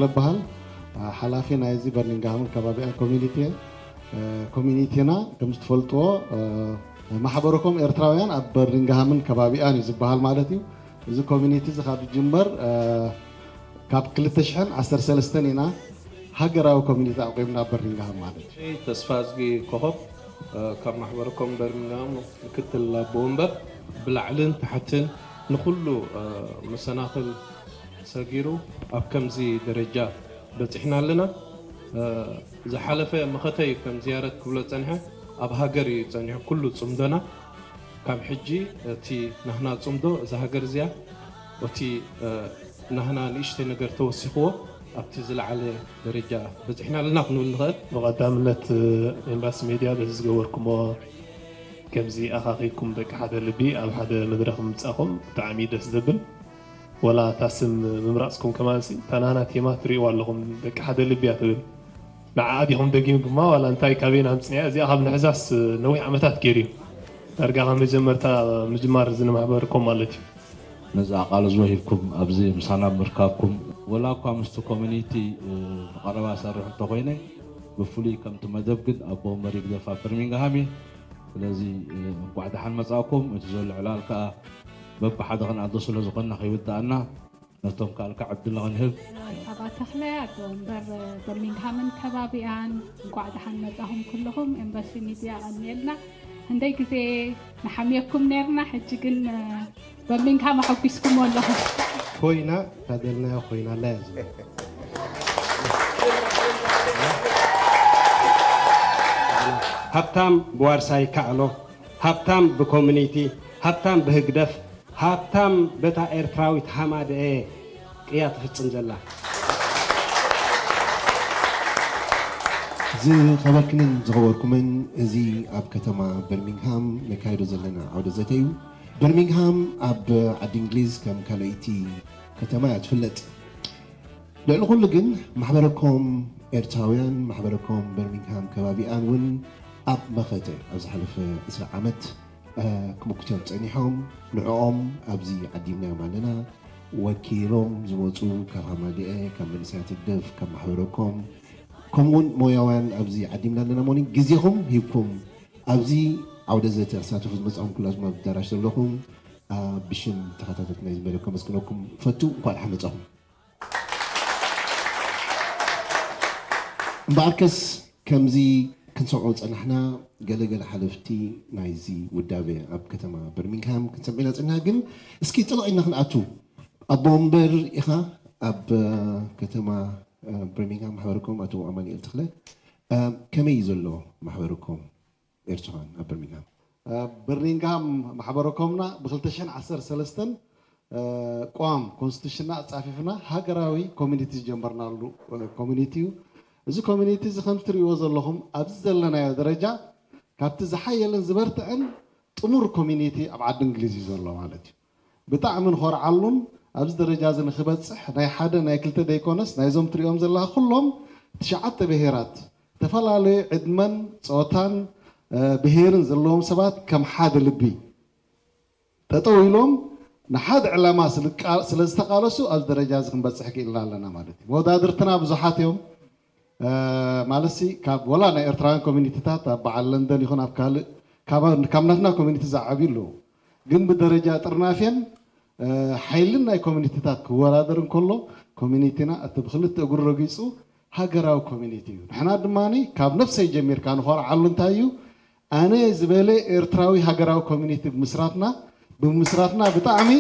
ዝበሃል ሓላፊ ናይዚ በርሚንግሃምን ከባቢኣን ኮሚኒቲ ኮሚኒቲና። ከም ዝትፈልጥዎ ማሕበረኮም ኤርትራውያን ኣብ በርሚንግሃምን ከባቢኣን እዩ ዝበሃል ማለት እዩ። እዚ ኮሚኒቲ እዚ ካብ ዝጅመር ካብ ክልተ ሽሕን ዓሰርተ ሰለስተን ኢና ሃገራዊ ኮሚኒቲ ኣቑምና ኣብ በርሚንግሃም ማለት እዩ። ተስፋዝጊ ኮኾብ ካብ ማሕበረኮም በርሚንግሃም ምክትል ኣቦ ወንበር ብላዕልን ታሕትን ንኩሉ መሰናኽል ሰጊሩ ኣብ ከምዚ ደረጃ በፂሕና ኣለና። ዝሓለፈ መኸተ እዩ ከም ዝያረት ክብሎ ፀንሐ። ኣብ ሃገር እዩ ፀኒሑ ኩሉ ፅምዶና። ካብ ሕጂ እቲ ናህና ፅምዶ እዛ ሃገር እዚኣ እቲ ናህና ንእሽተይ ነገር ተወሲኽዎ ኣብቲ ዝለዓለ ደረጃ በፂሕና ኣለና ክንብል ንኽእል። ብቐዳምነት ኤምባሲ ሜድያ በዚ ዝገበርኩሞ ከምዚ ኣኻኺብኩም ደቂ ሓደ ልቢ ኣብ ሓደ መድረኽ ምምፃእኹም ብጣዕሚ ደስ ዘብል። ወላ እታ ስም ምምራፅኩም ከማንሲ እታ ናህና ቴማ ትርእይዋ ኣለኹም ደቂ ሓደ ልቢ እያ ትብል። ንዓኣ ዲኹም ደጊምኩማ ዋላ እንታይ ካበይ ኣምፅንያ እዚኣ ካብ ንሕዛስ ነዊሕ ዓመታት ገይሩ እዩ። ዳርጋ ካብ መጀመርታ ምጅማር እዚ ንማሕበርኩም ማለት እዩ። ነዚ ኣቓልቦ ሂብኩም ኣብዚ ምሳና ምርካብኩም ወላ እኳ ምስቲ ኮሚኒቲ ብቐረባ እሰርሕ እንተኾይነ ብፍሉይ ከምቲ መደብ ግን ኣቦ ወንበር ይግደፍ ኣብ በርሚንግሃም እየ። ስለዚ እንኳዕ ደሓን መጻእኩም። እቲ ዘሎ ዕላል ከኣ በብሓደ ክንኣዶ ስለ ዝኾንና ከይውድኣና ነቶም ካልካ ዕድል ንኽንህብ። ሳባ ተኽለ ኣቦ ወንበር በርሚንግሃምን ከባቢኣን። እንኳዕ ደሓን መጻኹም ኩልኹም። ኤምባሲ ሚድያ ቀንየልና። ክንደይ ግዜ ንሓምየኩም ነርና፣ ሕጂ ግን በርሚንግሃም ኣሐጒስኩሞ ኣለኹም። ኮይና ታደልናዮ ኮይና ኣላ እያ ዝብል። ሃብታም ብዋርሳይ ካዕሎ፣ ሃብታም ብኮሚኒቲ፣ ሃብታም ብህግደፍ፣ ሃብታም በታ ኤርትራዊት ሃማደኤ እያ ትፍጽም ዘላ። ዝኸበርክንን ዝኸበርኩምን፣ እዚ ኣብ ከተማ በርሚንግሃም ነካይዶ ዘለና ዓውደ ዘተ እዩ። በርሚንግሃም ኣብ ዓዲ እንግሊዝ ከም ካልኣይቲ ከተማ እያ ትፍለጥ። ልዕሊ ኩሉ ግን ማሕበረኮም ኤርትራውያን ማሕበረኮም በርሚንግሃም ከባቢኣን እውን ኣብ መኸተ ኣብ ዝሓለፈ ዕስራ ዓመት ክምክቱ እዮም ጸኒሖም። ንዕኦም ኣብዚ ዓዲምናዮም ኣለና። ወኪሎም ዝመፁ ካብ ሃማደኤ፣ ካብ መንእሰያት ህግደፍ፣ ካብ ማሕበረኮም ከምኡውን ሞያውያን ኣብዚ ዓዲምና ኣለና። ሞኒ ግዜኹም ሂብኩም ኣብዚ ዓውደ ዘተ ክሳተፉ ዝመፃኹም ኩላትኩም ኣብ ኣዳራሽ ዘለኹም ብሽም ተኸታተልቲ ናይ ዝመደብ ከመስግነኩም ፈቱ። እንኳዕ ደሓን መፃኹም። እምበኣርከስ ከምዚ ክንሰምዖ ዝጸናሕና ገለ ገለ ሓለፍቲ ናይዚ ውዳበ ኣብ ከተማ በርሚንግሃም ክንሰምዕ ኢና ጸኒሕና። ግን እስኪ ጥልቕ ኢልና ክንኣቱ። ኣቦ ወንበር ኢኻ ኣብ ከተማ በርሚንግሃም ማሕበረኮም ኣቶ ኣማኑኤል ተኽለ። ከመይ እዩ ዘሎ ማሕበረኮም ኤርትራውያን ኣብ በርሚንግሃም? ኣብ በርሚንግሃም ማሕበረኮምና ብ ክልተ ሽሕን ዓሰርተ ሰለስተን ቅዋም ኮንስቲቱሽንና ኣጻፊፍና ሃገራዊ ኮሚኒቲ ዝጀመርናሉ ኮሚኒቲ እዩ። እዚ ኮሚኒቲ እዚ ከምቲ ትርእይዎ ዘለኹም ኣብዚ ዘለናዮ ደረጃ ካብቲ ዝሓየለን ዝበርትዐን ጥሙር ኮሚኒቲ ኣብ ዓዲ እንግሊዝ እዩ ዘሎ ማለት እዩ። ብጣዕሚ ንኾርዓሉን ኣብዚ ደረጃ እዚ ንኽበፅሕ ናይ ሓደ ናይ ክልተ ዘይኮነስ ናይዞም ትሪኦም ዘለኻ ኩሎም ትሽዓተ ብሄራት ዝተፈላለዩ ዕድመን ፆታን ብሄርን ዘለዎም ሰባት ከም ሓደ ልቢ ጠጠው ኢሎም ንሓደ ዕላማ ስለ ዝተቃለሱ ኣብዚ ደረጃ እዚ ክንበፅሕ ክኢልና ኣለና ማለት እዩ። መወዳድርትና ብዙሓት እዮም። ማለትሲ ካብ ወላ ናይ ኤርትራውያን ኮሚኒቲታት ኣብ በዓል ለንደን ይኹን ኣብ ካልእ ካብ ናትና ኮሚኒቲ ዝዓብዩ ኣለዉ። ግን ብደረጃ ጥርናፌን ሓይልን ናይ ኮሚኒቲታት ክወዳደር እንከሎ ኮሚኒቲና እቲ ብክልተ እግሩ ረጊፁ ሃገራዊ ኮሚኒቲ እዩ። ንሕና ድማ ካብ ነፍሰይ ጀሚርካ ንኾርዓሉ እንታይ እዩ ኣነ ዝበለ ኤርትራዊ ሃገራዊ ኮሚኒቲ ብምስራትና ብምስራትና ብጣዕሚ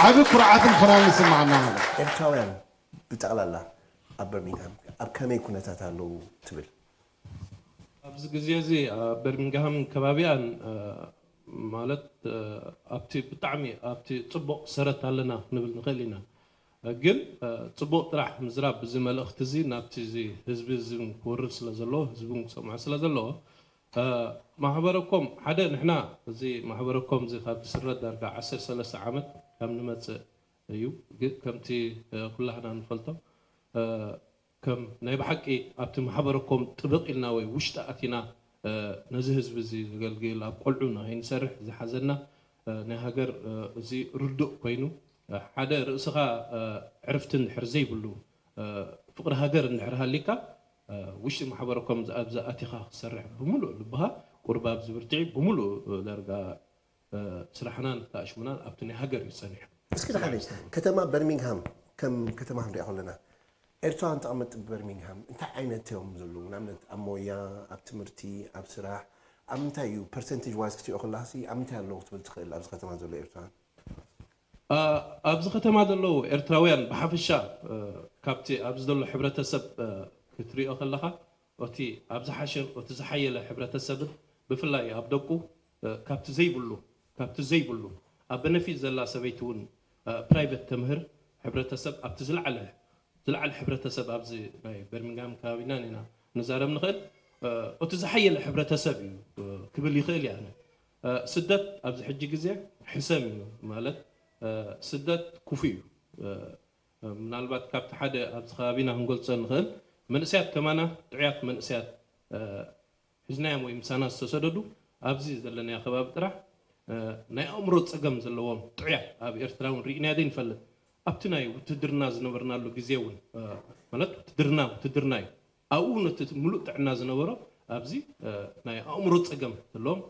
ዓቢ ኩርዓትን ፍናን ይስማዓና ማለት እዩ። ኤርትራውያን ብጠቕላላ ኣብ በርሚንግሃም ኣብ ከመይ ኩነታት ኣለዉ ትብል? ኣብዚ ግዜ እዚ ኣብ በርሚንግሃምን ከባቢኣን ማለት ኣብቲ ብጣዕሚ ኣብቲ ጽቡቕ ሰረት ኣለና ክንብል ንኽእል ኢና። ግን ጽቡቕ ጥራሕ ምዝራብ ብዚ መልእኽቲ እዚ ናብቲ እዚ ህዝቢ እዚ ክወርድ ስለ ዘለዎ ህዝቢ ክሰምዖ ስለ ዘለዎ ማሕበረኮም ሓደ ንሕና እዚ ማሕበረኮም እዚ ካብ ዝስረት ዳርጋ ዓሰርተ ሰለስተ ዓመት ካብ ንመጽእ እዩ። ግን ከምቲ ኩላህና ንፈልጦ ከም ናይ ብሓቂ ኣብቲ ማሕበረኮም ጥብቕ ኢልና ወይ ውሽጢ ኣቲና ነዚ ህዝቢ እዚ ዘገልግል ኣብ ቆልዑ ንኸይንሰርሕ ዝሓዘና ናይ ሃገር እዚ ርዱእ ኮይኑ ሓደ ርእስኻ ዕርፍቲ እንድሕር ዘይብሉ ፍቕሪ ሃገር እንድሕር ሃሊካ ውሽጢ ማሕበረኮም ኣብዚ ኣቲኻ ክትሰርሕ ብምሉእ ልብኻ ቁርብ ኣብዚ ብርትዒ ብምሉእ ዳርጋ ስራሕናን ተኣሽሙናን ኣብቲ ናይ ሃገር እዩ ጸኒሑ። እስኪ ዝሓለይ ከተማ በርሚንግሃም ከም ከተማ ክንሪኣ ከለና ኤርትራውያን ተቐመጥቲ በርሚንግሃም እንታይ ዓይነት እዮም ዘለዉ? ንኣብነት ኣብ ሞያ፣ ኣብ ትምህርቲ፣ ኣብ ስራሕ ኣብ ምንታይ እዩ ፐርሰንቴጅ ዋይዝ ክትሪኦ ከለካ ኣብ ምንታይ ኣለዉ ክትብል ትኽእል ኣብዚ ከተማ ዘሎ ኤርትራውያን? ኣብዚ ከተማ ዘለዉ ኤርትራውያን ብሓፈሻ ካብቲ ኣብዚ ዘሎ ሕብረተሰብ ክትሪኦ ከለኻ እቲ ኣብ ዝሓሸን እቲ ዝሓየለ ሕብረተሰብን ብፍላይ ኣብ ደቁ ካብቲ ዘይብሉ ካብቲ ዘይብሉ ኣብ በነፊት ዘላ ሰበይቲ እውን ፕራይቨት ተምህር ሕብረተሰብ ኣብቲ ዝለዓለ ዝለዓለ ሕብረተሰብ ኣብዚ ናይ በርሚንግሃም ከባቢና ኢና ንዛረብ ንኽእል እቲ ዝሓየለ ሕብረተሰብ እዩ ክብል ይኽእል እየ ኣነ። ስደት ኣብዚ ሕጂ ግዜ ሕሰም እዩ ማለት ስደት ክፉእ እዩ። ምናልባት ካብቲ ሓደ ኣብዚ ከባቢና ክንገልፆ ንኽእል መንእሰያት ከማና ጥዑያት መንእሰያት ሒዝናዮም ወይ ምሳና ዝተሰደዱ ኣብዚ ዘለናዮ ከባቢ ጥራሕ ናይ ኣእምሮ ፀገም ዘለዎም ጥዑያት ኣብ ኤርትራ እውን ርኢናዮ ዘይንፈልጥ ኣብቲ ናይ ውትድርና ዝነበርናሉ ግዜ እውን ማለት ውትድርና ውትድርና እዩ ኣብኡ ነቲ ምሉእ ጥዕና ዝነበሮ ኣብዚ ናይ ኣእምሮ ፀገም ዘለዎም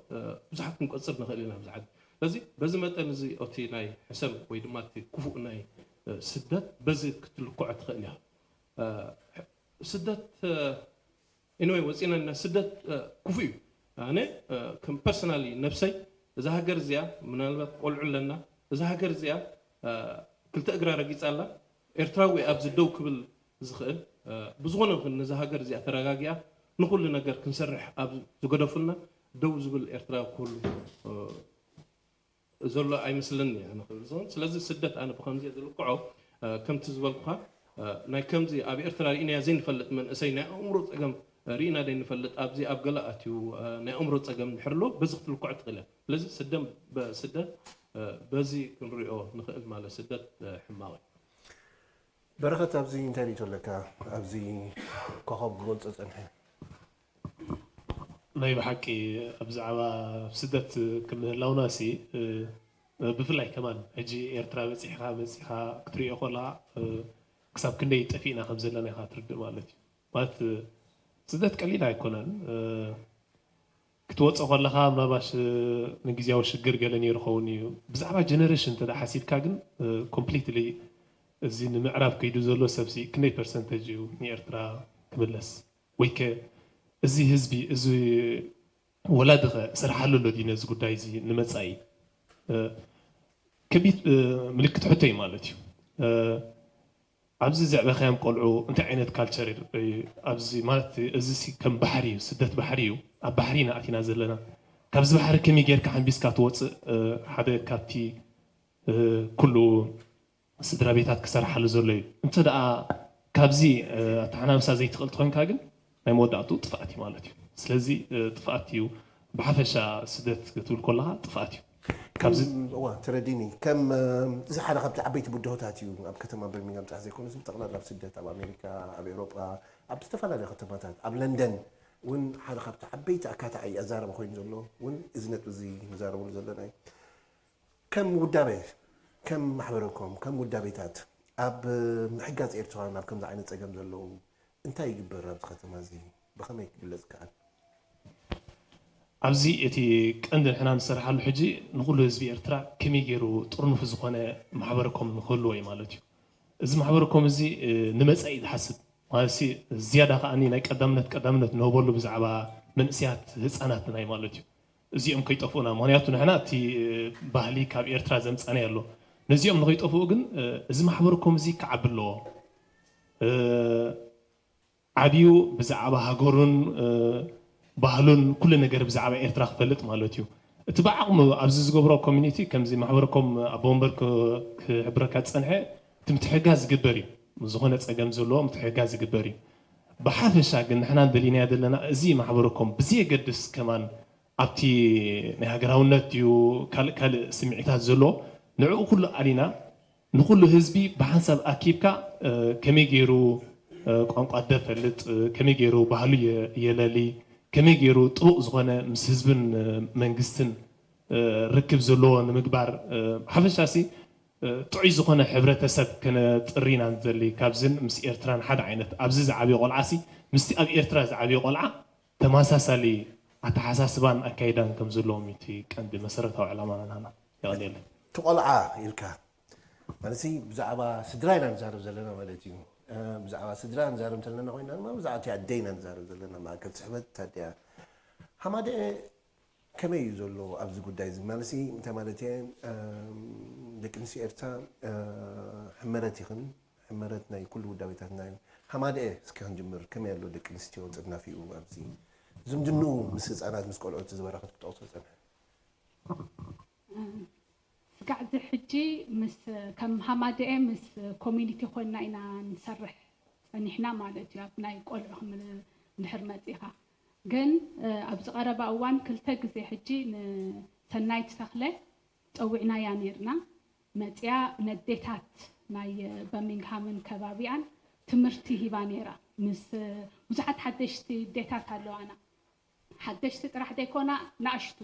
ብዙሓት ክንቆፅር ንኽእል ኢና ኣብዚ ዓዲ ስለዚ በዚ መጠን እዚ ኦቲ ናይ ሕሰም ወይ ድማ እቲ ክፉእ ናይ ስደት በዚ ክትልክዖ ትኽእል እያ ስደት anyway ወፂና ና ስደት ክፉ እዩ ኣነ ከም personally ነብሰይ እዛ ሃገር እዚኣ ምናልባት ቆልዑ ኣለና እዛ ሃገር እዚኣ ክልተ እግራ ረጊፃ ኣላ ኤርትራዊ ኣብዚ ደው ክብል ዝኽእል ብዝኾነ ይኹን ነዛ ሃገር እዚኣ ተረጋጊኣ ንኹሉ ነገር ክንሰርሕ ኣብ ዝገደፉልና ደው ዝብል ኤርትራዊ ክህሉ ዘሎ ኣይመስለኒ ኣነ ክብል ዝኸውን ስለዚ ስደት ኣነ ብከምዚ ዝልክዖ ከምቲ ዝበልኩኻ ናይ ከምዚ ኣብ ኤርትራ ርኢናያ ዘይንፈልጥ መንእሰይ ናይ ኣእምሮ ፀገም ርኢና ዘይንፈልጥ ኣብዚ ኣብ ገለ ኣትዩ ናይ ኣእምሮ ፀገም ድሕር ኣሎ በዚ ክትልክዖ ትኽእል እያ ስለዚ ስደም ስደት በዚ ክንሪኦ ንኽእል ማለት ስደት ሕማቕ እዩ በረኸት ኣብዚ እንታይ ሪኢቶ ኣለካ ኣብዚ ኮኸብ ክገልፆ ፀንሐ ናይ ብሓቂ ብዛዕባ ስደት ክምህላውና ሲ ብፍላይ ከማን ሕጂ ኤርትራ በፂሕካ መፂኻ ክትሪኦ ከለካ ክሳብ ክንደይ ጠፊእና ከም ዘለና ኢካ ትርድእ ማለት እዩ ማለት ስደት ቀሊል ኣይኮነን ክትወፅእ ከለካ ምናልባሽ ንግዝያዊ ሽግር ገለ ነይሩ ኸውን እዩ ብዛዕባ ጀነሬሽን እንተ ሓሲብካ ግን ኮምፕሊትሊ እዚ ንምዕራብ ከይዱ ዘሎ ሰብሲ ክንደይ ፐርሰንተጅ እዩ ንኤርትራ ክምለስ ወይከ እዚ ህዝቢ እዚ ወላዲ ከ እሰርሓሉ ኣሎ ድዩ ነዚ ጉዳይ እዚ ንመፃኢ ከቢድ ምልክት ሕቶ እዩ ማለት እዩ ኣብዚ ዘዕበኻዮም ቆልዑ እንታይ ዓይነት ካልቸር ኣብዚ ማለት እዚ ከም ባሕሪ እዩ ስደት ባሕሪ እዩ ኣብ ባሕሪ ኢና ኣቲና ዘለና ካብዚ ባሕሪ ከመይ ጌርካ ሓንቢስካ ትወፅእ ሓደ ካብቲ ኩሉ ስድራ ቤታት ክሰርሓሉ ዘሎ እዩ እንተ ደኣ ካብዚ ኣተሓናንሳ ዘይትኽእል ትኾንካ ግን ናይ መወዳእቱ ጥፍኣት እዩ ማለት እዩ ስለዚ ጥፍኣት እዩ ብሓፈሻ ስደት ክትብል ከለካ ጥፍኣት እዩ ካብዚ እዋ ተረዲኒ ከም እዚ ሓደ ካብቲ ዓበይቲ ብድሆታት እዩ ኣብ ከተማ በርሚንጋም ጥራሕ ዘይኮነስ ብጠቕላላ ኣብ ስደት ኣብ ኣሜሪካ ኣብ ኤውሮጳ ኣብ ዝተፈላለዩ ከተማታት ኣብ ለንደን እውን ሓደ ካብቲ ዓበይቲ ኣካታዒ ኣዛረባ ኮይኑ ዘሎ እውን እዚ ነጥቢ እዚ ንዛረበሉ ዘለና እዩ ከም ውዳቤ ከም ማሕበረኮም ከም ውዳቤታት ኣብ ምሕጋዝ ኤርትራውያን ኣብ ከምዚ ዓይነት ፀገም ዘለዉ እንታይ ይግበር ኣብዚ ከተማ እዚ ብኸመይ ክግለፅ ይከኣል ኣብዚ እቲ ቀንዲ ንሕና ንሰርሓሉ ሕጂ ንኩሉ ህዝቢ ኤርትራ ከመይ ገይሩ ጥርኑፍ ዝኾነ ማሕበረኮም ንክህልዎ እዩ ማለት እዩ እዚ ማሕበረኮም እዚ ንመፃኢ ዝሓስብ ማለት ዝያዳ ከዓኒ ናይ ቀዳምነት ቀዳምነት ንህበሉ ብዛዕባ መንእስያት ህፃናትና እዩ ማለት እዩ እዚኦም ከይጠፍኡና ምክንያቱ ንሕና እቲ ባህሊ ካብ ኤርትራ ዘምፃናይ ኣሎ ነዚኦም ንከይጠፍኡ ግን እዚ ማሕበረኮም እዚ ክዓቢ ኣለዎ ዓብዩ ብዛዕባ ሃገሩን ባህሉን ኩሉ ነገር ብዛዕባ ኤርትራ ክፈልጥ ማለት እዩ እቲ ብዓቕሙ ኣብዚ ዝገብሮ ኮሚኒቲ ከምዚ ማሕበረኮም ኣቦ ወንበር ክሕብረካ ዝፀንሐ እቲ ምትሕጋዝ ዝግበር እዩ ዝኾነ ፀገም ዘለዎ ምትሕጋዝ ዝግበር እዩ ብሓፈሻ ግን ንሕና እንደሊናዮ ዘለና እዚ ማሕበረኮም ብዘየገድስ ከማን ኣብቲ ናይ ሃገራውነት ድዩ ካልእ ካልእ ስምዒታት ዘሎ ንዕኡ ኩሉ ኣሊና ንኩሉ ህዝቢ ብሓንሳብ ኣኪብካ ከመይ ገይሩ ቋንቋ ደፈልጥ ከመይ ገይሩ ባህሉ የለሊ ከመይ ገይሩ ጥቡቕ ዝኾነ ምስ ህዝብን መንግስትን ርክብ ዘለዎ ንምግባር ሓፈሻሲ ጥዑይ ዝኾነ ሕብረተሰብ ክነጥሪ ኢና ንደሊ። ካብዝን ምስ ኤርትራን ሓደ ዓይነት፣ ኣብዚ ዝዓብየ ቆልዓሲ ምስቲ ኣብ ኤርትራ ዝዓብየ ቆልዓ ተመሳሳሊ ኣተሓሳስባን ኣካይዳን ከም ዘለዎም እዩ እቲ ቀንዲ መሰረታዊ ዕላማና ናና። የቐንየለይ። እቲ ቆልዓ ኢልካ ማለት ብዛዕባ ስድራ ኢና ንዛረብ ዘለና ማለት እዩ። ብዛዕባ ስድራ ንዛረብ እንተለና ኮይና ድማ ብዛዕባ እቲ ኣደ ኢና ንዛረብ ዘለና፣ ማእከል ስሕበት ኣደ እያ። ሃማደኤ ከመይ እዩ ዘሎ ኣብዚ ጉዳይ እዚ? ማለት እንታይ ማለት እየ? ደቂ ኣንስትዮ ኤርትራ ሕመረት ይኽን ሕመረት ናይ ኩሉ ውዳቤታትና እዩ። ሃማደኤ እስኪ ክንጅምር፣ ከመይ ኣሎ ደቂ ኣንስትዮ ጥርናፊኡ ኣብዚ ዝምድንኡ ምስ ህፃናት ምስ ቆልዑት ዝበረኸት ክጠቕሶ ዝፀንሐ? ስጋዕ እዚ ሕጂ ምስ ከም ሃማደኤ ምስ ኮሚኒቲ ኮይና ኢና ንሰርሕ ፀኒሕና ማለት እዩ። ኣብ ናይ ቆልዑ ክም እንድሕር መፂኻ ግን ኣብዚ ቀረባ እዋን ክልተ ግዜ ሕጂ ንሰናይት ተኽለ ፀዊዕናያ ነይርና። መፅያ ነዴታት ናይ በርሚንግሃምን ከባቢኣን ትምህርቲ ሂባ ነይራ። ምስ ብዙሓት ሓደሽቲ ዴታት ኣለዋና። ሓደሽቲ ጥራሕ ዘይኮና ንኣሽቱ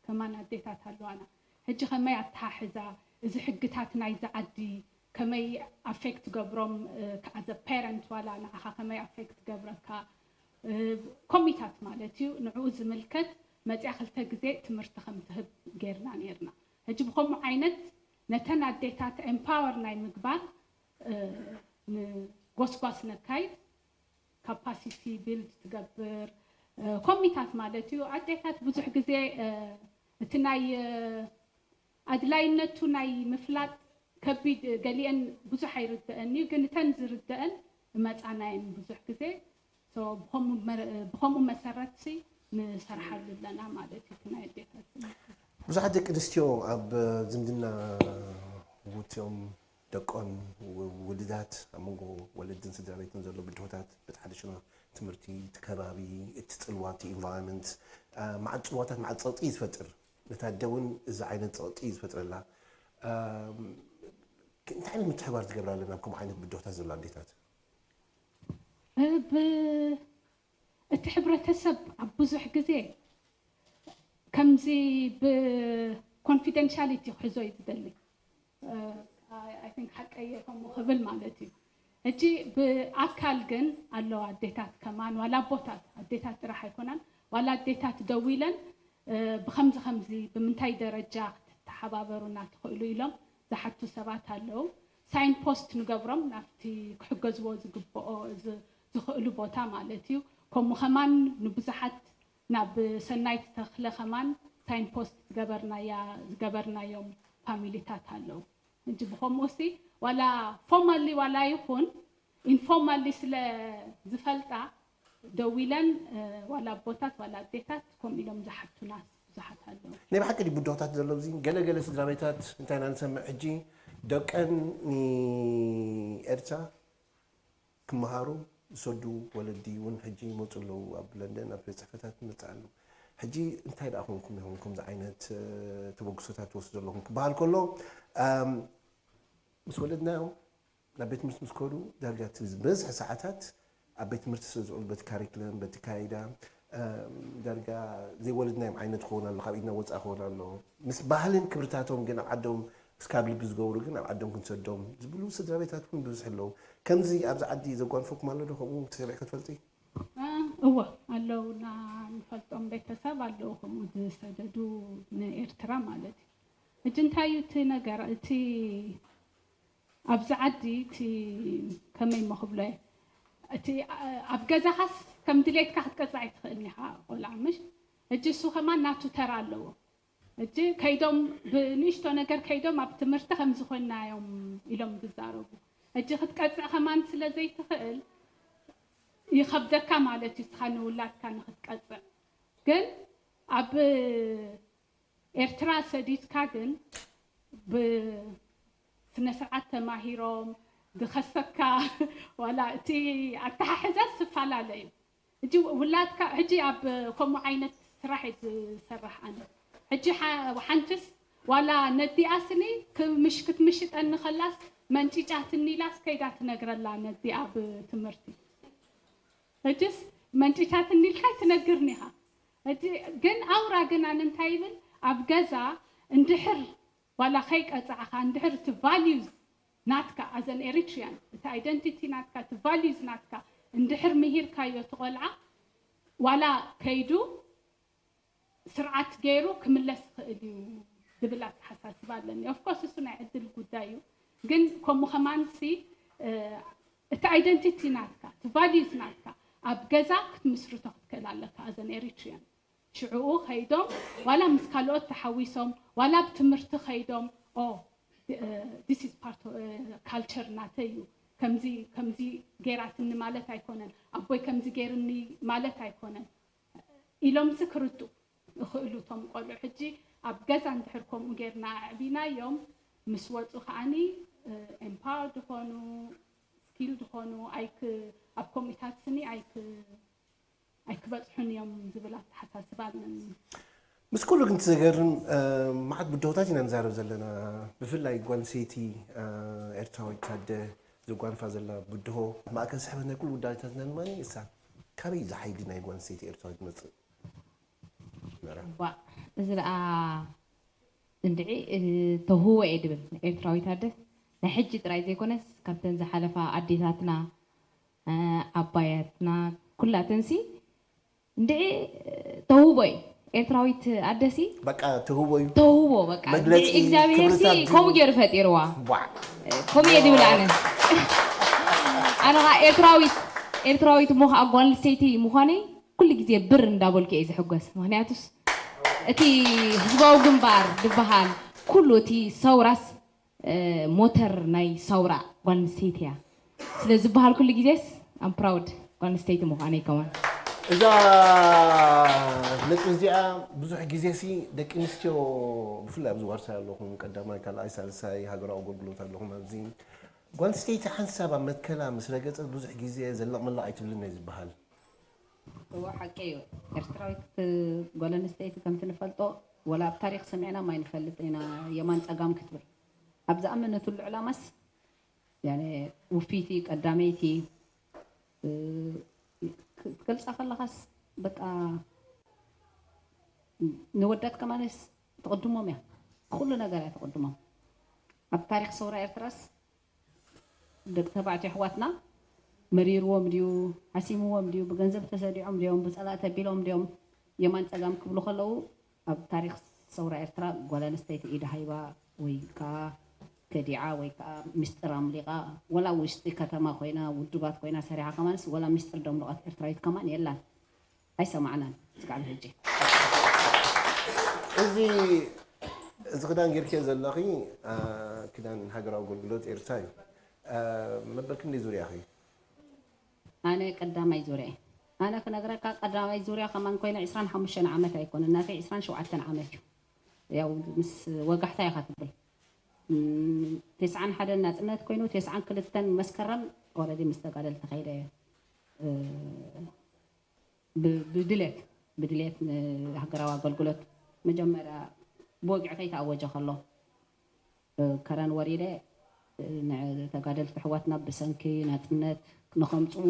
ከማን ኣዴታት ኣለዋና። ሕጂ ከመይ ኣተሓሕዛ እዚ ሕግታት ናይዚ ዓዲ ከመይ ኣፌክት ገብሮም፣ as a parent ዋላ ንዓኻ ከመይ ኣፌክት ገብረካ፣ ኮሚታት ማለት እዩ። ንዕኡ ዝምልከት መፅያ ክልተ ግዜ ትምህርቲ ከም ትህብ ጌርና ነይርና። ሕጂ ብከምኡ ዓይነት ነተን ኣዴታት ኤምፓወር ናይ ምግባር ንጎስጓስ ነካይድ። ካፓሲቲ ቢልድ ትገብር ኮሚታት ማለት እዩ። ኣዴታት ብዙሕ ግዜ እቲ ናይ ኣድላይነቱ ናይ ምፍላጥ ከቢድ፣ ገሊአን ብዙሕ ኣይርደአን እዩ፣ ግን እተን ዝርደአን እመፃናየን ብዙሕ ግዜ። ብከምኡ መሰረት ንሰርሓሉ ኣለና ማለት እዩ። እቲ ናይ ኣዴታት ዝምልከት ብዙሓት ደቂ ኣንስትዮ ኣብ ዝምድና ውትኦም ደቆን ውልዳት ኣብ መንጎ ወለድን ስድራ ቤትን ዘሎ ብድሆታት በቲ ሓደ ሽኖ ትምህርቲ፣ እቲ ከባቢ፣ እቲ ፅልዋ፣ እቲ ኢንቫይሮንመንት፣ መዓት ፅልዋታት፣ መዓት ፀቕጢ እዩ ዝፈጥር። ነታ ኣደ እውን እዚ ዓይነት ፀቕጢ እዩ ዝፈጥረላ። እንታይ ዓይነት ምትሕባር ትገብራ ኣለና ኣብ ከምኡ ዓይነት ብድሆታት ዘሎ ኣዴታት? እቲ ሕብረተሰብ ኣብ ብዙሕ ግዜ ከምዚ ብኮንፊደንሻሊቲ ክሕዞ እዩ ዝደሊ። ሓቀየ ከምኡ ክብል ማለት እዩ። ሕጂ ብኣካል ግን ኣለዋ ኣዴታት ከማን ዋላ ኣቦታት፣ ኣዴታት ጥራሕ ኣይኮናን፣ ዋላ ኣዴታት ደዊለን ብከምዚ ከምዚ ብምንታይ ደረጃ ክትተሓባበሩና ትኽእሉ ኢሎም ዝሓቱ ሰባት ኣለዉ። ሳይን ፖስት ንገብሮም ናብቲ ክሕገዝዎ ዝግብኦ ዝኽእሉ ቦታ ማለት እዩ። ከምኡ ከማን ንብዙሓት ናብ ሰናይት ተኽለ ከማን ሳይን ፖስት ዝገበርናያ ዝገበርናዮም ፋሚሊታት ኣለዉ። ሕጂ ብከምኡ ሲ ዋላ ፎርማሊ ዋላ ይኹን ኢንፎርማሊ ስለ ዝፈልጣ ደዊለን ዋላ ኣቦታት ዋላ ኣዴታት ከምኡ ኢሎም ዝሓቱና ብዙሓት ኣለዉ። ናይ ብሓቂ ድዩ ብድሆታት ዘሎ ኣብዚ? ገለ ገለ ስድራ ቤታት እንታይ ኢና ንሰምዕ ሕጂ ደቀን ንኤርትራ ክመሃሩ ዝሰዱ ወለዲ እውን ሕጂ ይመፁ ኣለዉ። ኣብ ለንደን ኣብ ቤት ፅሕፈታት ንመፅእ ኣለዉ። ሕጂ እንታይ ደኣ ኮንኩም ኢኹም ከምዚ ዓይነት ተበግሶታት ትወስዱ ዘለኹም ክበሃል ከሎ ምስ ወለድናዮም ናብ ቤት ትምህርቲ ምስ ከዱ ዳርጋ እቲ ዝበዝሐ ሰዓታት ኣብ ቤት ትምህርቲ ስለ ዝውዕሉ በቲ ካሪክለም በቲ ካይዳ ዳርጋ ዘይወለድናዮም ዓይነት ክኸውን ኣሎ፣ ካብ ኢድና ወፃእ ክኸውን ኣሎ። ምስ ባህልን ክብርታቶም ግን ኣብ ዓዶም እስካብ ልቢ ዝገብሩ ግን ኣብ ዓዶም ክንሰዶም ዝብሉ ስድራ ቤታት እውን ብብዝሒ ኣለዉ። ከምዚ ኣብዚ ዓዲ ዘጓንፈኩም ኣሎ ዶ ከምኡ ተሰሚዕካ ትፈልጢ? እወ ኣለዉ፣ ንፈልጦም ቤተሰብ ኣለዉ ከምኡ ዝሰደዱ ንኤርትራ ማለት እዩ። ሕጂ እንታይ እዩ እቲ ነገር እቲ ኣብዚ ዓዲ እቲ ከመይ እሞ ክብሎ እየ እቲ ኣብ ገዛኻስ ከም ድሌትካ ክትቀፅዕ ኣይትኽእልን ኢኻ ቆልዓ ምሽ ሕጂ እሱ ከማን ናቱ ተራ ኣለዎ። ሕጂ ከይዶም ብንእሽቶ ነገር ከይዶም ኣብ ትምህርቲ ከምዚ ኮይና እዮም ኢሎም ዝዛረቡ። ሕጂ ክትቀፅዕ ከማን ስለ ዘይትኽእል ይኸብደካ ማለት እዩ እስኻ ንውላድካ ንክትቀፅዕ። ግን ኣብ ኤርትራ ሰዲድካ ግን ብስነስርዓት ተማሂሮም ዝኸሰካ ዋላ እቲ ኣተሓሕዛስ ዝፈላለ እዩ። ሕጂ ውላድካ ሕጂ ኣብ ከምኡ ዓይነት ስራሕ እየ ዝሰርሕ ኣነ። ሕጂ ሓንትስ ዋላ ነዲኣ ስኒ ክትምሽጠኒ ከላስ መንጪጫትኒ ኢላስ ከይዳ ትነግረላ ነዲኣ ብትምህርቲ። ሕጅስ መንጭቻትኒ ኢልካ ኣይትነግርኒ ኢኻ። ሕጂ ግን ኣውራ ግን ኣነ እንታይ ይብል ኣብ ገዛ እንድሕር ዋላ ከይቀጻዕኻ እንድሕር እቲ values ናትካ as an Eritrean፣ እቲ identity ናትካ፣ እቲ values ናትካ እንድሕር ምሂርካዮ እቲ ቆልዓ፣ ዋላ ከይዱ ስርዓት ገይሩ ክምለስ ይኽእል እዩ ዝብል ኣተሓሳስባ ኣለኒ። Of course እሱ ናይ ዕድል ጉዳይ እዩ፣ ግን ከምኡ ከማንሲ እቲ identity ናትካ፣ እቲ values ናትካ ኣብ ገዛ ክትምስርቶ ክትክእል ኣለካ as an Eritrean። ሽዕኡ ከይዶም ዋላ ምስ ካልኦት ተሓዊሶም ዋላ ኣብ ትምህርቲ ከይዶም፣ ኦ this is part of culture ናተይ እዩ፣ ከምዚ ከምዚ ገይራትኒ ማለት ኣይኮነን፣ ኣቦይ ከምዚ ገይርኒ ማለት ኣይኮነን ኢሎምሲ ክርድኡ ይኽእሉ እቶም ቆልዑ። ሕጂ ኣብ ገዛ እንድሕር ከምኡ ጌርና ኣዕቢናዮም ምስ ወፁ ከዓኒ empowered ዝኾኑ፣ skilled ዝኾኑ ኣይክ ኣብ ከምኡታት ስኒ ኣይክ ኣይክበፅሑን እዮም ዝብል ኣተሓሳስባ ኣለኒ። ምስ ኩሉ ግን እቲ ዘገርም መዓት ብድሆታት ኢና ንዛረብ ዘለና። ብፍላይ ጓል ኣንስተይቲ ኤርትራዊት ኣደ ዘጓንፋ ዘላ ብድሆ ማእከል ስሕበት ናይ ኩሉ ጉዳይታትና ድማ እሳ። ካበይ እዚ ሓይሊ ናይ ጓል ኣንስተይቲ ኤርትራዊት ትመፅእ? ባ እዚ ደኣ እንድዒ ተውህቦ እየ ድብል። ኤርትራዊት ኣደ ናይ ሕጂ ጥራይ ዘይኮነስ ካብተን ዝሓለፋ ኣዴታትና ዓባያትና ኩላተንሲ እንድዒ ተውህቦ እዩ። ኤርትራዊት ኣደሲ በቃ ተውህቦ እዩ። ተውህቦ በቃ መግለጺ እግዚኣብሔር ሲ ክብርታት እዩ። ከምኡ ገይሩ ፈጢርዋ። ቧዕ። ከምኡ እየ ድብል ኣነ። ኣነ ኸዓ ኤርትራዊት ኤርትራዊት እሞ ኸዓ ጓል ኣንስተይቲ ምዃነይ ኩሉ ግዜ ብር እንዳበልኩ እየ ዝሕጎስ። ምኽንያቱስ እቲ ህዝባዊ ግንባር ዝበሃል ኩሉ እቲ ሰውራስ ሞተር ናይ ሳውራ ጓል ኣንስተይቲ እያ ስለ ዝበሃል ኩሉ ግዜስ ኣም ፕራውድ ጓል ኣንስተይቲ ምዃነይ ከማን። እዛ ነጥቢ እዚኣ ብዙሕ ግዜ ሲ ደቂ ኣንስትዮ ብፍላይ ኣብዚ ዋርሳይ ኣለኹም ቀዳማይ ካልኣይ ሳልሳይ ሃገራዊ ኣገልግሎት ኣለኹም ኣብዚ ጓል ኣንስተይቲ ሓንሳብ ኣብ መትከላ ምስ ረገፀት ብዙሕ ግዜ ዘለቕ መለቕ ኣይትብልን እዩ ዝበሃል። እወ ሓቂ እዩ። ኤርትራዊት ጓል ኣንስተይቲ ከምቲ ንፈልጦ ወላ ኣብ ታሪክ ሰሚዕና ማይንፈልጥ ኢና የማን ፀጋም ክትብል ኣብ ዝኣመነትሉ ዕላማስ ያኔ ውፍይቲ ቀዳመይቲ ክትገልፃ ከለኻስ በቃ ንወዳት ከማንስ ትቕድሞም እያ ኩሉ ነገር እያ ትቕድሞም ኣብ ታሪክ ሰውራ ኤርትራስ ደቂ ተባዕትዮ ኣሕዋትና መሪርዎም ድዩ ሓሲምዎም ድዩ ብገንዘብ ተሰዲዖም ድዮም ብፀላእ ተቢሎም ድዮም የማን ፀጋም ክብሉ ከለዉ ኣብ ታሪክ ሰውራ ኤርትራ ጓል ኣንስተይቲ ኢዳ ሃይባ ወይ ከዓ ከዲዓ ወይ ከዓ ሚስጥር ኣምሊቃ ወላ ውሽጢ ከተማ ኮይና ውድባት ኮይና ሰሪሓ ከማንስ ወላ ሚስጥር ደምሉቃት ኤርትራዊት ከማን የላን ኣይሰማዕናን ስጋዕ ብሕጂ እዚ እዚ ክዳን ጌርክዮ ዘለኺ ክዳን ሃገራዊ ኣገልግሎት ኤርትራ እዩ። መበል ክንደይ ዙርያ ኢኺ? ኣነ ቀዳማይ ዙርያ እየ። ኣነ ክነግረካ ቀዳማይ ዙርያ ከማን ኮይነ ዕስራን ሓሙሽተን ዓመት ኣይኮነን ናተይ ዕስራን ሸውዓተን ዓመት እዩ። ያው ምስ ወጋሕታ ኢኻ ትብል። ተስዓን ሓደን ናፅነት ኮይኑ ተስዓን ክልተን መስከረም ኦረዲ ምስ ተጋደልቲ ከይደ እየ። ብድሌት ብድሌት ንሃገራዊ ኣገልግሎት መጀመርያ ብወግዒ ከይተኣወጀ ከሎ ከረን ወሪደ ንተጋደልቲ ኣሕዋትና ብሰንኪ ናፅነት ንኸምፅኡ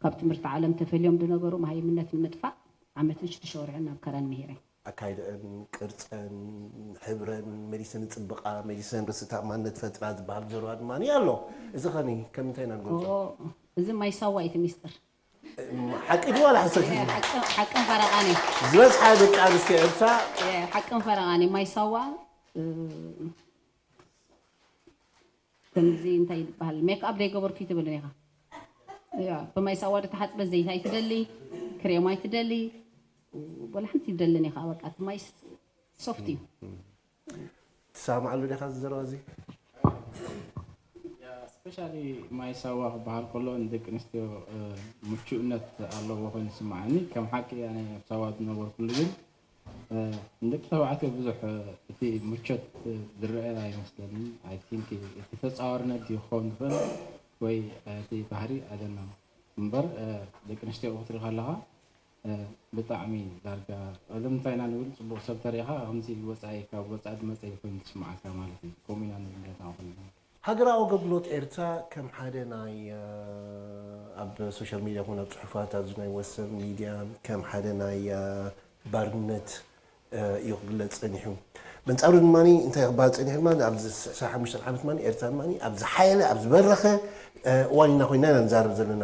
ካብ ትምህርቲ ዓለም ተፈልዮም ዝነበሩ መሃይምነት ንምጥፋእ ዓመትን ሽዱሽተ ወርሕን ናብ ከረን ምሂረ። ኣካይድአን፣ ቅርፀን፣ ሕብረን መሊሰን ይፅብቓ፣ መሊሰን ርእሰ ተኣማንነት ይፈጥራ ዝበሃል ዘረባ ድማ ኣሎ። እዚ ኸኒ ከም እንታይ ኢና ንገልፆ? እዚ ማይ ሳዋ እዩ እቲ ሚስጥር። ሓቂ ድዩ ዋላ ሓሶት እዩ? ሓቅን ፈረቓን እዩ። ዝበዝሓ ደቂ ኣንስትዮ ኤርትራ ሓቅን ፈረቓን እዩ። ማይ ሳዋ ከምዚ እንታይ ዝበሃል ሜክኣፕ ዘይገበርኩ ትብልን ኢኻ። ብማይ ሳዋ ዶ ተሓፅበ ዘይት ኣይትደሊ፣ ክሬም ኣይትደሊ፣ ወላ ሓንቲ ይደልን ኢኻ። በቃ እቲ ማይ ሶፍት እዩ። ትሰማማዓሉ ዲኻ እዚ ዘረባ እዚ? ስፔሻሊ ማይ ሳዋ ክበሃል ከሎ ንደቂ ኣንስትዮ ምቹእነት ኣለዎ ኮይኑ ይስምዓኒ። ከም ሓቂ ኣነ ኣብ ሳዋ ዝነበርኩሉ ግን ንደቂ ተባዕትዮ ብዙሕ እቲ ምቾት ዝረአ ኣይመስለኒ። ኣይ ቲንክ እቲ ተፃዋርነት ድዩ ክኸውን ዝኽእል ወይ እቲ ባህሪ ኣደና እምበር ደቂ ኣንስትዮ ክትርኢ ከለኻ ብጣዕሚ ዳርጋ ቀደም እንታይ ኢና ንብል ፅቡቕ ሰብ ተሪእኻ ከምዚ ወፃኢ ካብ ወፃኢ ዝመፀ ኮይኑ ትስምዓካ ማለት እዩ። ከምኡ ኢና ንብል ነታ ኩልና። ሃገራዊ ኣገልግሎት ኤርትራ ከም ሓደ ናይ ኣብ ሶሻል ሚድያ ኮነ ኣብ ፅሑፋት ኣብዚ ናይ ወሰን ሚድያ ከም ሓደ ናይ ባርነት እዩ ክግለፅ ፀኒሑ። በንጻሩ ድማ እንታይ ክበሃል ጸኒሑ ድማ ኣብዚ ዕስራን ሓሙሽተን ዓመት ድማ ኤርትራ ድማ ኣብ ዝሓየለ ኣብ ዝበረኸ እዋን ኢና ኮይና ኢና ንዛረብ ዘለና።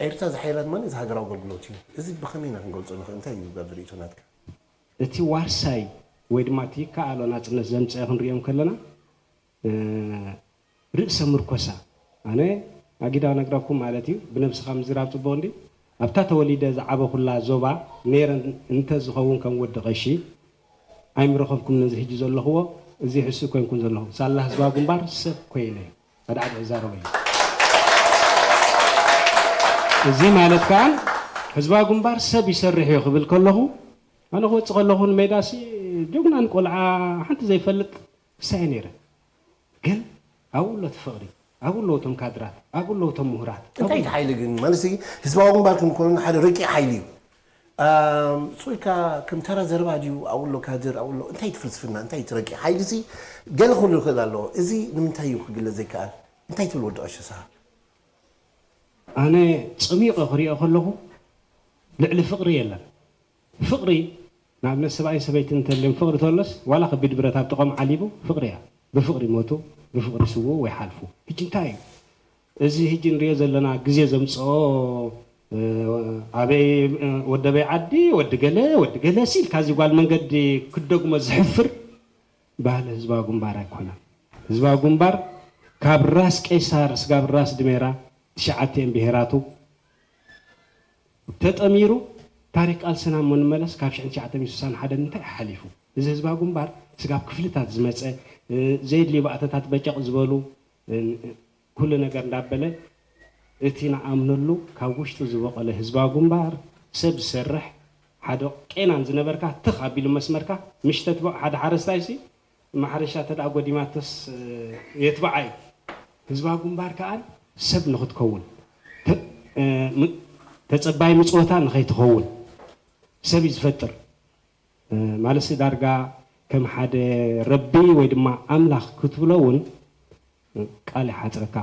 ኤርትራ ዝሓየላ ድማ እዚ ሃገራዊ ኣገልግሎት እዩ። እዚ ብኸመይ ኢና ክንገልጾ ንኽእል? እንታይ እዩ ኣብዚ ርእይቶ ናትካ? እቲ ዋርሳይ ወይ ድማ እቲ ይከኣሎ ናፅነት ዘምፀአ ክንሪኦም ከለና ርእሰ ምርኮሳ ኣነ ኣጊዳ ነግረኩም ማለት እዩ። ብነብስኻ ምዝራብ ፅቡቕ እንዲ ኣብታ ተወሊደ ዝዓበኹላ ዞባ ነይረ እንተ ዝኸውን ከም ወዲ ቀሺ ኣይምረኸብኩም ነዚ ሕጂ ዘለኽዎ እዚ ሕሱ ኮይንኩም ዘለኹም ሳላ ህዝባዊ ግንባር ሰብ ኮይነ ኣድዓድ እዛረበ እዩ። እዚ ማለት ከዓ ህዝባዊ ግንባር ሰብ ይሰርሕ እዩ ክብል ከለኹ ኣነ ክወፅእ ከለኹ ንሜዳሲ ጀግናን ቆልዓ ሓንቲ ዘይፈልጥ እሳየ ነይረ ግን ኣብኡ ኣሎ እቲ ፍቕሪ ኣብኡ ኣለዉ እቶም ካድራት ኣብኡ ኣለዉ እቶም ምሁራት እንታይ እቲ ሓይሊ ግን ማለት ህዝባዊ ግንባር ክንኮኑ ሓደ ረቂቕ ሓይሊ እዩ። ጾይካ ከም ተራ ዘረባ ድዩ ኣብኡ ኣሎ ካድር ኣብኡ ኣሎ እንታይ እቲ ፍልስፍና እንታይ እቲ ረቂቕ ሓይሊ ሲ ገለ ክብሉ ይኽእል ኣለዎ። እዚ ንምንታይ እዩ ክግለጽ ዘይከኣል እንታይ ትብል ወዲ ቀሸሳ? ኣነ ጸሚቐ ክሪኦ ከለኹ ልዕሊ ፍቕሪ የለን። ፍቕሪ ንኣብነት ሰብኣይን ሰበይትን እንተልዮም ፍቕሪ ተሎስ ዋላ ከቢድ ብረት ኣብ ጥቖም ዓሊቡ ፍቕሪ እያ። ብፍቕሪ ይሞቱ፣ ብፍቕሪ ይስውኡ ወይ ይሓልፉ። ሕጂ እንታይ እዩ እዚ ሕጂ ንሪኦ ዘለና ግዜ ዘምፅኦ ኣበይ ወደበይ ዓዲ ወዲ ገለ ወዲ ገለ ሲ ኢልካ እዚ ጓል መንገዲ ክደግሞ ዝሕፍር ባህሊ ህዝባዊ ግንባር ኣይኮነን። ህዝባዊ ግንባር ካብ ራስ ቄሳር ስጋብ ራስ ድሜራ ትሽዓቲኤን ብሄራቱ ተጠሚሩ ታሪክ ቃልስና እሞ ንመለስ ካብ ሽሕን ትሽዓተ ሚእትን ስሳን ሓደን እንታይ ሓሊፉ እዚ ህዝባዊ ግንባር ስጋብ ክፍልታት ዝመፀ ዘየድልዩ ባእተታት በጨቕ ዝበሉ ኩሉ ነገር እንዳበለ እቲ ንኣምነሉ ካብ ውሽጡ ዝበቐለ ህዝባዊ ግንባር ሰብ ዝሰርሕ ሓደ ቄናን ዝነበርካ ትኽ ኣቢሉ መስመርካ ምሽ ተትበዕ ሓደ ሓረስታይ ሲ ማሕረሻ ተደኣ ጎዲማቶስ የትበዓ እዩ። ህዝባዊ ግንባር ከኣ ሰብ ንኽትከውን ተጸባይ ምጽወታ ንኸይትኸውን ሰብ እዩ ዝፈጥር። ማለትሲ ዳርጋ ከም ሓደ ረቢ ወይ ድማ ኣምላኽ ክትብሎ እውን ቃል ይሓፅረካ።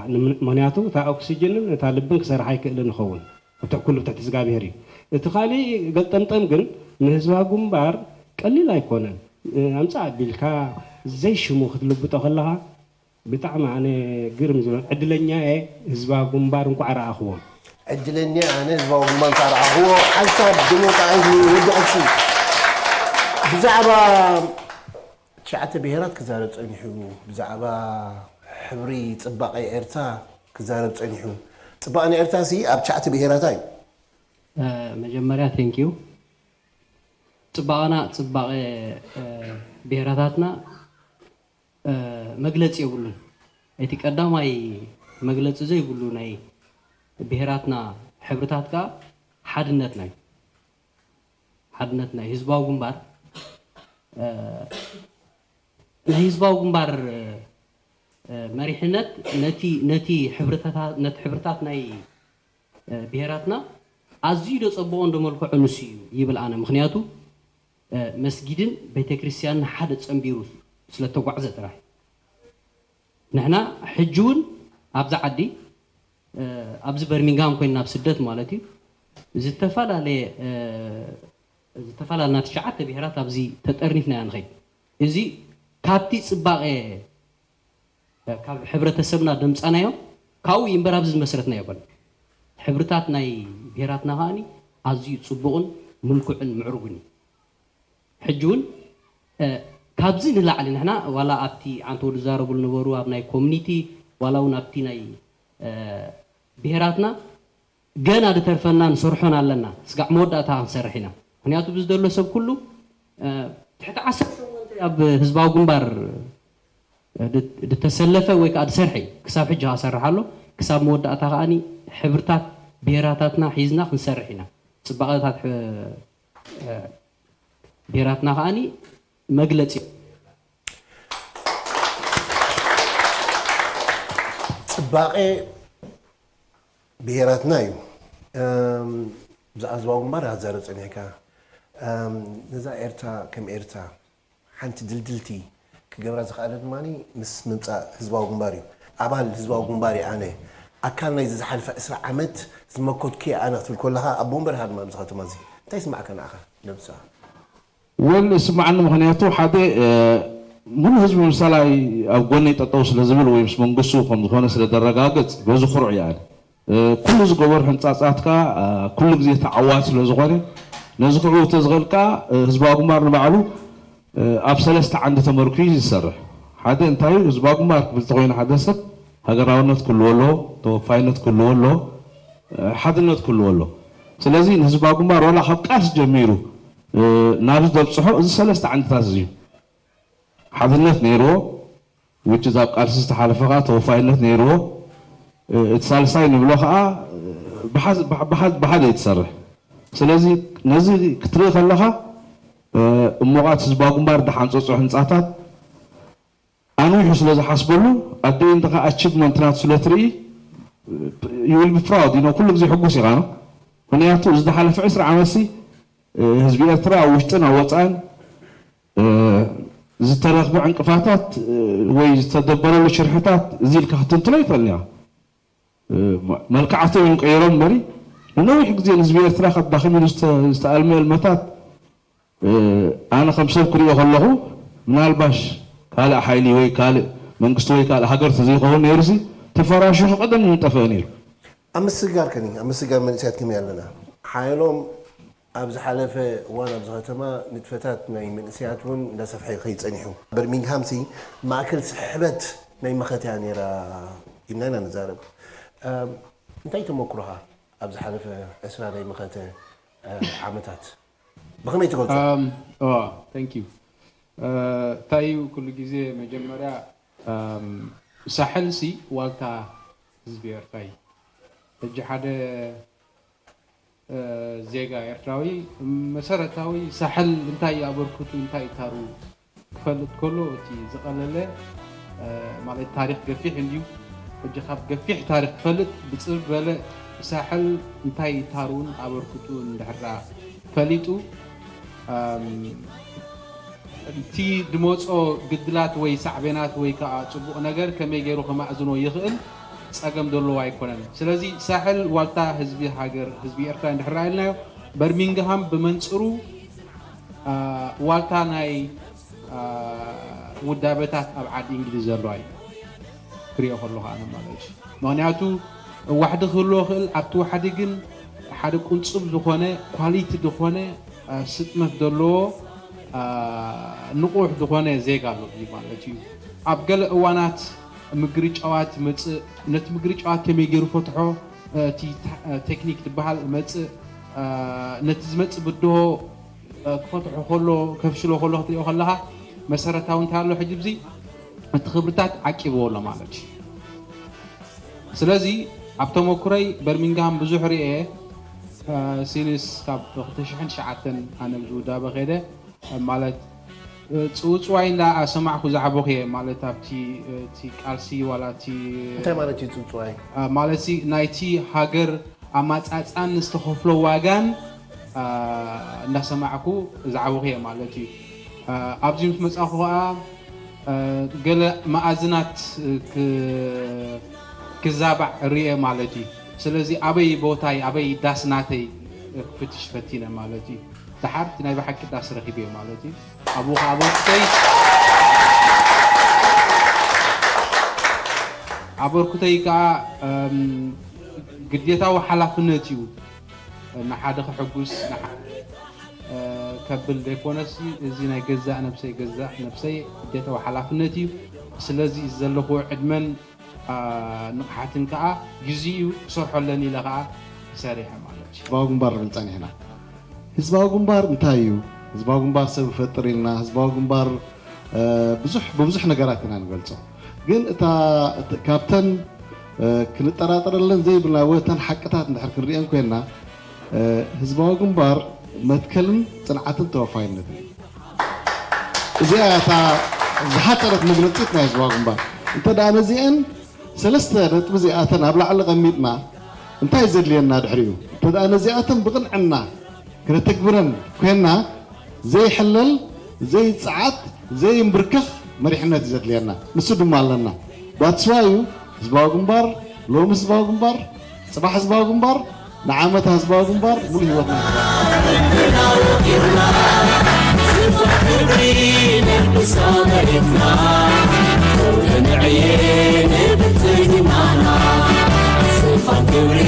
ምክንያቱ እታ ኦክስጅንን እታ ልብን ክሰርሕ ኣይክእልን ይኸውን። ብትሕ ኩሉ ብትሕቲ እግዚኣብሄር እዩ። እቲ ካሊእ ገጠምጠም ግን ንህዝባዊ ግንባር ቀሊል ኣይኮነን። ኣምፃእ ኣቢልካ ዘይሽሙ ክትልብጦ ከለኻ ብጣዕሚ ኣነ ግርም ዝብሎ ዕድለኛ እየ ህዝባዊ ግንባር እንኳዕ ረኣኽዎም። ዕድለኛ ኣነ ህዝባዊ ግንባር እንኳዕ ረኣኽዎ ሓንሳብ ድሞ ጣዒት ወዲ ቀሺ ብዛዕባ ትሽዓተ ብሄራት ክዛረብ ጸኒሑ ብዛዕባ ሕብሪ ጽባቐ ኤርትራ ክዛረብ ጸኒሑ። ጽባቐ ናይ ኤርትራ ሲ ኣብ ትሽዓተ ብሄራታ እዩ። መጀመርያ thank you ጽባቐና ጽባቐ ብሄራታትና መግለጺ የብሉን። እቲ ቀዳማይ መግለጺ ዘይብሉ ናይ ብሄራትና ሕብርታት ከኣ ሓድነትና እዩ። ሓድነትና እዩ። ህዝባዊ ግንባር ናይ ህዝባዊ ግንባር መሪሕነት ነቲ ነቲ ሕብርታት ነቲ ሕብርታት ናይ ብሄራትና ኣዝዩ ዶ ጸብቖን ዶ መልክዖ ንሱ እዩ ይብል ኣነ። ምኽንያቱ መስጊድን ቤተክርስትያንን ሓደ ጸንቢሩ ስለተጓዕዘ ጥራሕ። ንሕና ሕጂ እውን ኣብዚ ዓዲ ኣብዚ በርሚንግሃም ኮይና ኣብ ስደት ማለት እዩ ዝተፈላለየ ዝተፈላለና ትሽዓተ ብሄራት ኣብዚ ተጠርኒፍና ኢና ንኸይድ። እዚ ካብቲ ጽባቐ ካብ ሕብረተሰብና ደምጻናዮ ካብኡ እዩ እምበር ኣብዚ ዝመስረትና የኮን። ሕብርታት ናይ ብሄራትና ከኣኒ ኣዝዩ ጽቡቕን ምልኩዕን ምዕሩግን እዩ። ሕጂ እውን ካብዚ ንላዕሊ ንሕና ዋላ ኣብቲ ዓንተወዱ ዝዛረቡ ዝነበሩ ኣብ ናይ ኮሚኒቲ ዋላ እውን ኣብቲ ናይ ብሄራትና ገና ድተርፈና ንሰርሖን ኣለና። ስጋዕ መወዳእታ ክንሰርሕ ኢና። ምክንያቱ ብዚ ዘሎ ሰብ ኩሉ ትሕቲ ዓሰርተ ሸሞንተ ኣብ ህዝባዊ ግንባር ድተሰለፈ ወይ ከዓ ድሰርሐ እዩ። ክሳብ ሕጂ ከዓ ሰርሕ ኣሎ። ክሳብ መወዳእታ ከዓኒ ሕብርታት ብሄራታትና ሒዝና ክንሰርሕ ኢና። ፅባቐታት ብሄራትና ከዓኒ መግለፂ ፅባቐ ብሄራትና እዩ። ብዛዕባ ህዝባዊ ግንባር ኣዛረብ ፀኒሕካ ነዛ ኤርትራ ከም ኤርትራ ሓንቲ ድልድልቲ ክገብራ ዝኸኣለ ድማ ምስ ምምፃእ ህዝባዊ ግንባር እዩ። ኣባል ህዝባዊ ግንባር እየ ኣነ። ኣካል ናይዚ ዝሓለፈ ዕስራ ዓመት ዝመከትኩ እየ ኣነ ክትብል ከለኻ ኣቦ ወንበር ኢኻ ድማ ኣብዚ ከተማ እዚ። እንታይ ይስማዕካ ንዓኻ ነብስኻ? ወል እስማዓኒ፣ ምኽንያቱ ሓደ ሙሉ ህዝቢ ምሳላይ ኣብ ጎነይ ጠጠው ስለ ዝብል ወይ ምስ መንግስቱ ከም ዝኾነ ስለ ደረጋግጽ በዚ ኩሩዕ እየ ኣነ። ኩሉ ዝገበሩ ሕንጻጻት ከኣ ኩሉ ግዜ ተዓዋት ስለ ዝኾነ፣ ነዚ ክዕው ተዝኽእል ከኣ ህዝባዊ ግንባር ንባዕሉ ኣብ ሰለስተ ዓንዲ ተመርኩዩ ዝሰርሕ። ሓደ እንታይ እዩ? ህዝባዊ ግንባር ክብል ተኾይኑ ሓደ ሰብ ሃገራውነት ክህልዎ ኣለዎ፣ ተወፋይነት ክህልዎ ኣለዎ፣ ሓድነት ክህልዎ ኣለዎ። ስለዚ ንህዝባዊ ግንባር ዋላ ካብ ቃልሲ ጀሚሩ ናብዚ ዘብጽሖ እዚ ሰለስተ ዓንድታት እዚ እዩ። ሓድነት ነይርዎ፣ ውጭ ኣብ ቃልሲ ዝተሓለፈ ከዓ ተወፋይነት ነይርዎ። እቲ ሳልሳይ ንብሎ ከዓ ብሓደ እዩ ትሰርሕ። ስለዚ ነዚ ክትርኢ ከለኻ እሞቓት ህዝባዊ ግንባር ዝሓንፀፆ ህንፃታት ኣንዊሑ ስለ ዝሓስበሉ ኣደይ እንተኻ ኣቺቭመንት ናቱ ስለ ትርኢ you will be proud ኩሉ ግዜ ሕጉስ ኢኻ ነው። ምክንያቱ እዚ ዝሓለፈ ዕስራ ዓመት ሲ ህዝቢ ኤርትራ ኣብ ውሽጥን ኣብ ወፃእን ዝተረኽበ ዕንቅፋታት ወይ ዝተደበረሉ ሽርሕታት እዚ ኢልካ ክትንትኖ ይኽእል እያ። መልክዓቶም እዮም ቀይሮም እምበሪ ንነዊሕ ግዜ ንህዝቢ ኤርትራ ከዳኽም ኢሉ ዝተኣልመ እልመታት ኣነ ከም ሰብ ክሪኦ ከለኹ ምናልባሽ ካልእ ሓይሊ ወይ ካልእ መንግስቲ ወይ ካልእ ሃገር ተዘይኸውን ነይሩ ሲ ተፈራሽሑ ቀደም እዩ ጠፍአ ነይሩ። ኣብ ምስግጋር ከኒ ኣብ ምስግጋር መንእሰያት ከመይ ኣለና? ሓየሎም ኣብ ዝሓለፈ እዋን ኣብዚ ከተማ ንጥፈታት ናይ መንእሰያት እውን እንዳሰፍሐ ይኸይድ ጸኒሑ። በርሚንግሃም ሲ ማእከል ስሕበት ናይ መኸተ እያ ነይራ ኢልና ኢና ንዛረብ። እንታይ ተመክሮኻ ኣብ ዝሓለፈ ዕስራ ናይ መኸተ ዓመታት ብኸመይ ትገልጾ? Thank you። እንታይ እዩ ኩሉ ግዜ መጀመርያ ሳሕል ሲ ዋልታ ህዝቢ ኤርትራ እዩ። ሕጂ ሓደ ዜጋ ኤርትራዊ መሰረታዊ ሳሕል እንታይ እዩ ኣበርክቱ እንታይ እዩ ታሩ ክፈልጥ ከሎ እቲ ዝቐለለ ማለት ታሪኽ ገፊሕ እንድዩ። ሕጂ ካብ ገፊሕ ታሪኽ ክፈልጥ ብፅብ በለ ሳሕል እንታይ እዩ ታሩን ኣበርክቱ እንድሕራ ፈሊጡ እቲ ድመፆ ግድላት ወይ ሳዕቤናት ወይ ከዓ ፅቡቕ ነገር ከመይ ገይሩ ከማእዝኖ ይኽእል ፀገም ዘለዎ ኣይኮነን። ስለዚ ሳሕል ዋልታ ህዝቢ ሃገር ህዝቢ ኤርትራ እንድሕር ረኣይልናዮ በርሚንግሃም ብመንፅሩ ዋልታ ናይ ውዳበታት ኣብ ዓዲ እንግሊዝ ዘለዋ እዩ ክሪኦ ከለኹ ኣነ ማለት እዩ። ምክንያቱ ዋሕዲ ክህልዎ ክእል ኣብቲ ዋሕዲ ግን ሓደ ቁንፅብ ዝኾነ ኳሊቲ ዝኾነ ስጥመት ዘለዎ ንቑሕ ዝኾነ ዜጋ ኣሎ እዩ ማለት እዩ። ኣብ ገለ እዋናት ምግርጫዋት መፅእ ነቲ ምግርጫዋት ከመይ ገይሩ ፈትሖ እቲ ቴክኒክ ዝበሃል መፅእ ነቲ ዝመፅእ ብድሆ ክፈትሖ ከሎ ከፍሽሎ ከሎ ክትሪኦ ከለኻ መሰረታዊ እንታይ ኣሎ ሕጂ ብዚ እቲ ክብርታት ዓቂብዎ ኣሎ ማለት እዩ። ስለዚ ኣብ ተመኩረይ በርሚንግሃም ብዙሕ ርኤ ሲንስ ካብ ክልተ ሽሕን ትሽዓተን ኣነ ብዝውዳበ ከይደ ማለት ፅውፅዋይ እንዳ ኣሰማዕኩ ዝዓበኹ እየ ማለት ኣብቲ እቲ ቃልሲ ዋላ እቲ እንታይ ማለት እዩ ፅውፅዋይ ማለት ናይቲ ሃገር ኣማፃፃን ዝተኸፍሎ ዋጋን እንዳሰማዕኩ ዝዓበኹ እየ ማለት እዩ። ኣብዚ ምስ መፃኹ ከዓ ገለ መኣዝናት ክዛባዕ ርኤ ማለት እዩ። ስለዚ ኣበይ ቦታይ ኣበይ ዳስ ናተይ ክፍትሽ ፈቲነ ማለት እዩ። ደሓር እቲ ናይ ብሓቂ ዳስ ረኺበዮ ማለት እዩ። ኣብኡ ከዓ ኣበርክተይ ኣበርክተይ ከዓ ግዴታዊ ሓላፍነት እዩ። ንሓደ ከሐጉስ ንሓደ ከብል ዘይኮነስ እዚ ናይ ገዛእ ነብሰይ ገዛእ ነብሰይ ግዴታዊ ሓላፍነት እዩ። ስለዚ እዚ ዘለኽዎ ዕድመን ንቕሓትን ከዓ ግዜኡ ክሰርሖ ኣለኒ ኢለ ከዓ ሰሪሐ ማለት እዩ። ህዝባዊ ግንባር ንብል ጸኒሕና። ህዝባዊ ግንባር እንታይ እዩ? ህዝባዊ ግንባር ሰብ ይፈጥር ኢልና ህዝባዊ ግንባር ብዙሕ ብብዙሕ ነገራት ኢና ንገልጾ። ግን እታ ካብተን ክንጠራጠረለን ዘይብልና ወተን ሓቅታት እንድሕር ክንሪአን ኮይንና ህዝባዊ ግንባር መትከልን ፅንዓትን ተወፋይነትን እዩ። እዚኣ እታ ዝሓፀረት መግለፂት ናይ ህዝባዊ ግንባር። እንተ ደኣ ነዚአን ሰለስተ ነጥቢ እዚኣተን ኣብ ላዕሊ ቀሚጥና እንታይ ዘድልየና ድሕሪኡ? እንተ ደኣ ነዚኣተን ብቕንዕና ክነተግብረን ኮይንና ዘይሕለል፣ ዘይፀዓት፣ ዘይንብርከኽ መሪሕነት እዩ ዘድልየና። ንሱ ድማ ኣለና። That's why እዩ ህዝባዊ ግንባር፣ ሎሚ ህዝባዊ ግንባር፣ ፅባሕ ህዝባዊ ግንባር፣ ንዓመታ ህዝባዊ ግንባር ሙሉእ ህይወትና ንህባ። ቤትና ተውለንዕየ ንብትይ ዲማና ስፋን ክብሪ